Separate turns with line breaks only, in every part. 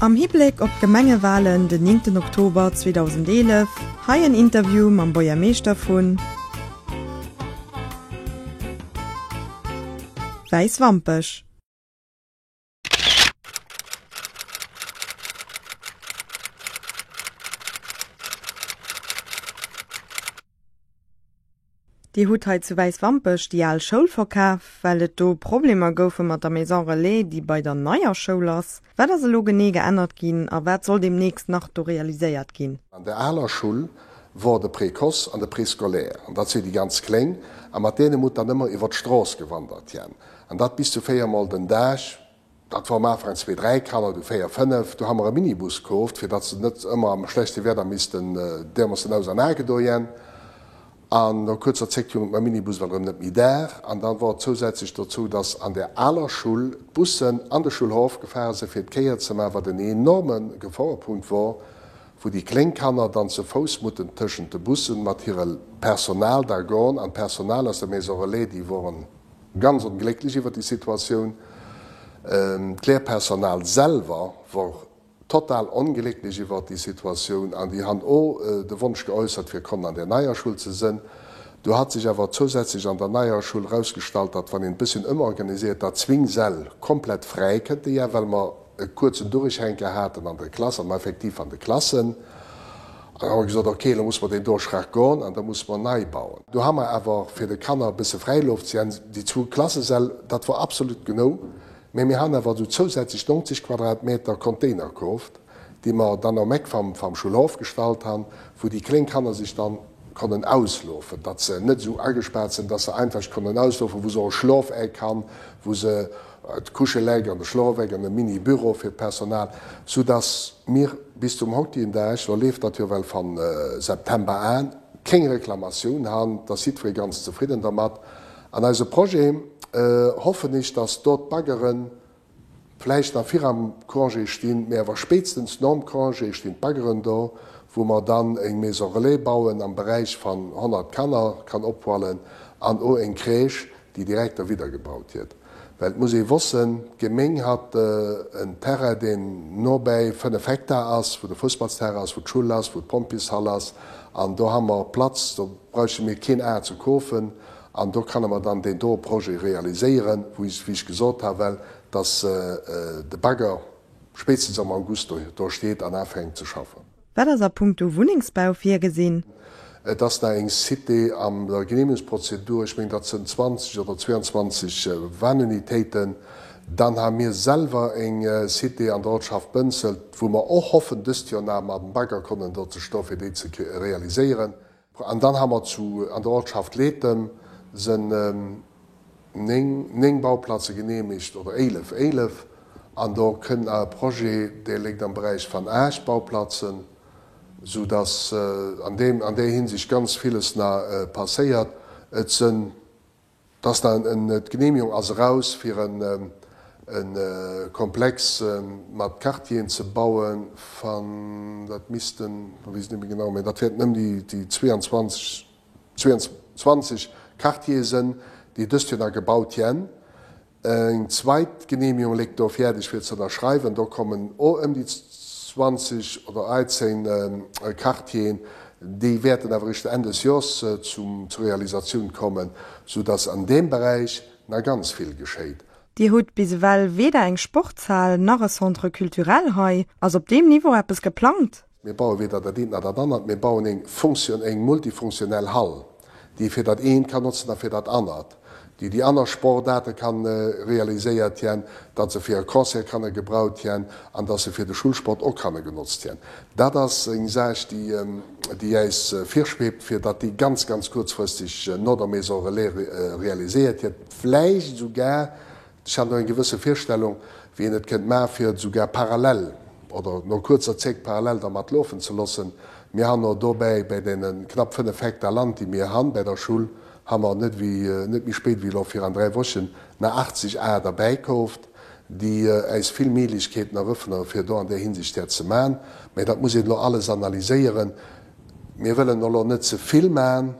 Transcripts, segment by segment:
Am Hibléck op d'Gemengewalen den 9 Oktober 2011, hei en Interview mam Buergermeeschter vun Wäiswampech. Dir hutt hei zu Wäiswampech déi al Schoul verkaf, well et do Problemer goufe mat der Maison Relais, déi bei der neier Schoul ass. Wat ass elo genee geännert ginn a wat soll deemnächst nach do realiséiert ginn?
An der aler Schull wor de Précoce an de Préscolaire, an dat si déi ganz Kléng, a mat deene mut dann ëmmer iwwer d'Strooss gewandert jänn, an dat bis zu 4 mol den Dag. Dat wor am Afank zwee, dräi Kanner, du véier, fënnef. Du ha mer e Minibus kooft, fir datt se net ëmmer am schlechte Wieder missten deermoossen ausernagedo jänn. An no kuerzer Zéckt jung et mam Minibus well erëm net méi dar. An dann wor et zousätzlech dozou, datt an der aler Schull d'Bussen an de Schullhof gefahr se fir d'Kéier ze man, wat en enorme Geforepunkt wor, wou déi kléng Kanner dann ze Fouss mutten tëschent de Bussen mat hire Personal da gon. An d'Personal aus der Maison Relais, déi woren Ganz onglécklech iwwer déi Situatioun. D'Lehrpersonal selwer wor total onglécklech iwwer déi Situatioun an déi han o de Wonsch geäussert fir konnen an der neier Schull ze sënn. Do hat sech awer zousätzlech an der neier Schull rausgestallt, datt wann een e bësschen ëmorganisiert, datt zwing Säll komplett fräi kënnte jänn, well mer e kuerzen Durchhänker haten an der Klass, am Effektiv an de Klassen. An da hu mer gesot, ok, elo musse mer deen Durchschlag goen an da musse mer nei bauen. Do ha mer awer, fir de Kanner e bësse Fräiloft ze jänn, déi zwou Klassesäll, dat wor absolut genou, mä mir han awer esou zousätzlech 90 Quadratmeter Container kooft, déi mer dann am Eck vam Schulhof gestallt han, wou déi kléng Kanner sech dann konnen auslofen, datt se net esou agespaart sinn, datt se einfach konnen auslofen, wou se och e Schlofeck han, wou se d'Kuscheleck an de Schlofeck an e Mini-Büro fir d'Personal, sou dass mir bis zum hautigen Dag, lo leeft dat jo well van September aan, kéng Reklamatioun han, dass jiddweree ganz zefridden dermat. An eise Projet hoffen ech, dass do d'Baggeren vläicht nach viram Congé stinn, mee awer spéitstens nom Congé stinn d'Baggeren do, wou mer dann eng Maison relais bauen am Beräich van 100 Kanner kann ophualen an o eng Crèche, déi direkt derwidder gebaut hiet. Well et muss ee wossen, d'Geméng hat en Terrain, deen nobäi 5 Hektar ass, wou de Fussballsterrain ass, wou d'Schull ass, wou d'Pompjeeshall ass, an do ha mer Platz, do bräuche mir keen Ar ze kofen, an do kanne mer dann deen doe Projet realiséieren, wou ech, wéi ech gesot ha, well dass de Bagger spéitstens am August do steet an afänkt ze schaffen.
Wat ass a puncto Wunnengsbau virgesinn?
Et ass nach eng Cité an der Genehmigungsprozedur, ech mengen dat sënn 20 oder 22 Wahnunitéiten. Dann ha mir selwer eng Cité an der Ortschaft Bënzelt, wou mer och hoffen dëst Joer nach mam Bagger konnen do ze stoen, fir déi ze realiséieren. An dann ha mer zu an der Ortschaft Leetem sënn 9, 9 Bauplatze genehmigt, oder 11, 11, an do kënn nach e Projet, dee léit am Beräich van 8 Bauplatzen, sou dass an deem, an där Hinsicht ganz villes nach passéiert. Et sënn, et ass nach en, d'Genehmigung ass eraus fir en, e Komplex mat Quartieren ze bauen van, dat missten, ech weess et net méi genau, mä dat wäerten ëm déi, déi 22, 22 Quartiere sënn, déi dëst Joer nach gebaut jänn. Eng zweit Genehmigung légt do fäerdeg fir ze ënnerschreiwen. Do kommen och ëm déi 20 oder 18 Quartieren. Déi wäerten awer eréischt Enn des Jors zum zur Realisatioun kommen, soudass an deem Beräich nach ganz vill geschéit.
Dir hutt bis ewell weder eng Sportshal nach e Centre culturel hei. Ass op deem Niveau eppes geplangt?
Mir baue weder dat eent nach dat anert. Mir bauen eng Funktioun, eng multifunktionell Hall, déi ee fir dat eent kann notzen a fir dat anert, déi déi aner Sportaarte kann realiséiert jänn, datt se fir e Concert kanne gebraut jänn an datt se fir de Schulsport och kanne genotzt jänn. Dat ass eng Saach, déi, déi äis virschwebt, fir datt déi ganz, ganz kuerzfristeg no der Maison Relais realiséiert jëtt, vläicht esougar Ech hat do eng gewësse Virstellung, wéi een et kënnt maachen, fir et esouguer parallel oder no kuerzer Zéckt parallel dermat lofen ze loossen. Mir han och dobäi, bäi deene knapp 5 Hektar Land, déi mir han bäi der Schull, ha mer net wéi, net méi spéit wéi elo viraan 3 Wochen, nach 80 Ar derbäikooft, déi äis vill Méiglechkeeten erëffnere fir do an där Hinsicht dat ze maachen. Mä dat muss een elo alles analyséieren. Mir wëllen elo net ze vill maachen.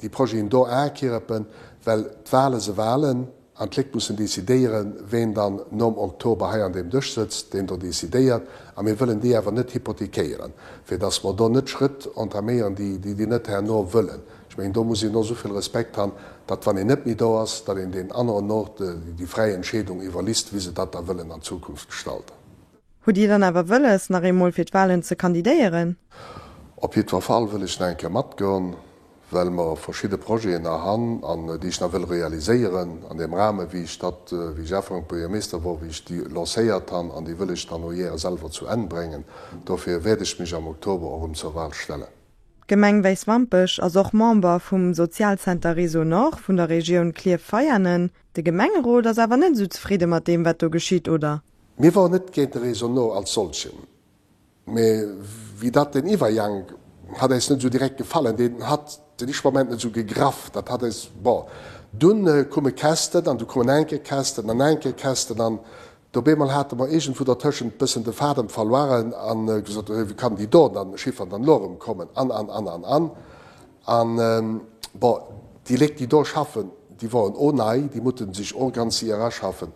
déi Projeten do akierpen, well d'Wale se Walen. An d'Léit mussen decidéieren, ween dann nom Oktober hei an deem Dësch sëtzt, deen do decidéiert. A mir wëllen déi awer net hypothekéieren, fir datt mer do net Schrëtt entaméieren, déi déi net herno wëllen. Ech mengen, do muss een och esou vill Respekt han, datt wann een net méi do ass, datt een deenen aneren och déi fräi Entscheedung iwwerlisst, wéi se dat da wëllen an Zukunft gestalten.
Hutt Dir dann awer wëlles, nach eemol fir d'Wahlen ze kandidéieren?
Op jiddwer Fall wëll ech nach eng Kéier matgoen, well mer verschidde Projeten nach han an déi ech nach wëll realiséieren an deem Rahme wéi ech dat, wéi ech Ufank Buergermeester wor, wéi ech déi lancéiert han an déi wëll ech dann o jär selwer zu Enn brengen. Dofir wäert ech mech am Oktober och erëm zur Wahl stellen.
D'Gemeng Wäiswampech ass och Member vum Sozialcenter Réseau Nord vun der Regioun Klierf-Veianen. De Gemengerot ass awer net esou zefridde mat deem wat do geschitt, oder?
Mir woren net géint de Réseau Nord als solchen. Mee wéi dat den Iwwerjank hat äis net esou direkt gefallen, deen hat den éischte Moment net esou gegraff, dat hat äis, bon, dunn kumme Kästen an du kummen enke Kästen an enke Kästen an op eemol hate mer iergendwou dertëschent bëssen de Fadem verloren an gesot, wéi kann déi do dann Chifferen dann elo erëm kommen an an an an an an bon, déi Léck déi do schaffen, déi woren o nei, déi mutten sech och ganz séier eraschaffen.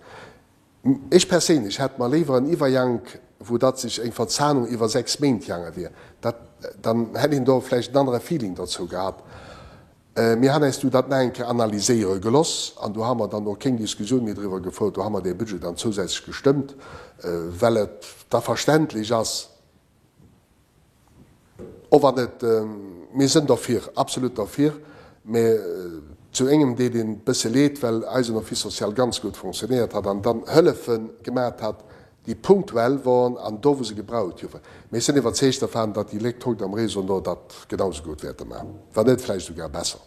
Ech perséinlech hätt mer léiwer en Iwwerjank, wou datt sech eng Verzahnung iwwer 6 Méint jange wier. Dat, dann hätt een do vläicht en anere Feeling dozou gehat. Mir han äis du dat nach eng Kéier analyséiere geloss an do ha mer dann och kéng Diskussioun méi driwwer gefouert. Do ha mer dee Budget dann zousätzlech gestëmmt, well et da verständlech ass, Och wann et, mir sënn derfir, absolut derfir, mä zu engem deet een e bësse leed, well eisen Office social ganz gutt fonctionnéiert hat an dann Hëllefe gemaacht hat, déi punktuell woren an do wou se gebraucht goufen. Mä ech sënn iwwerzeegt dervan, datt déi Léit haut am Réseau no dat genau esou gutt wäerte maachen, wann net vläicht esouguer besser.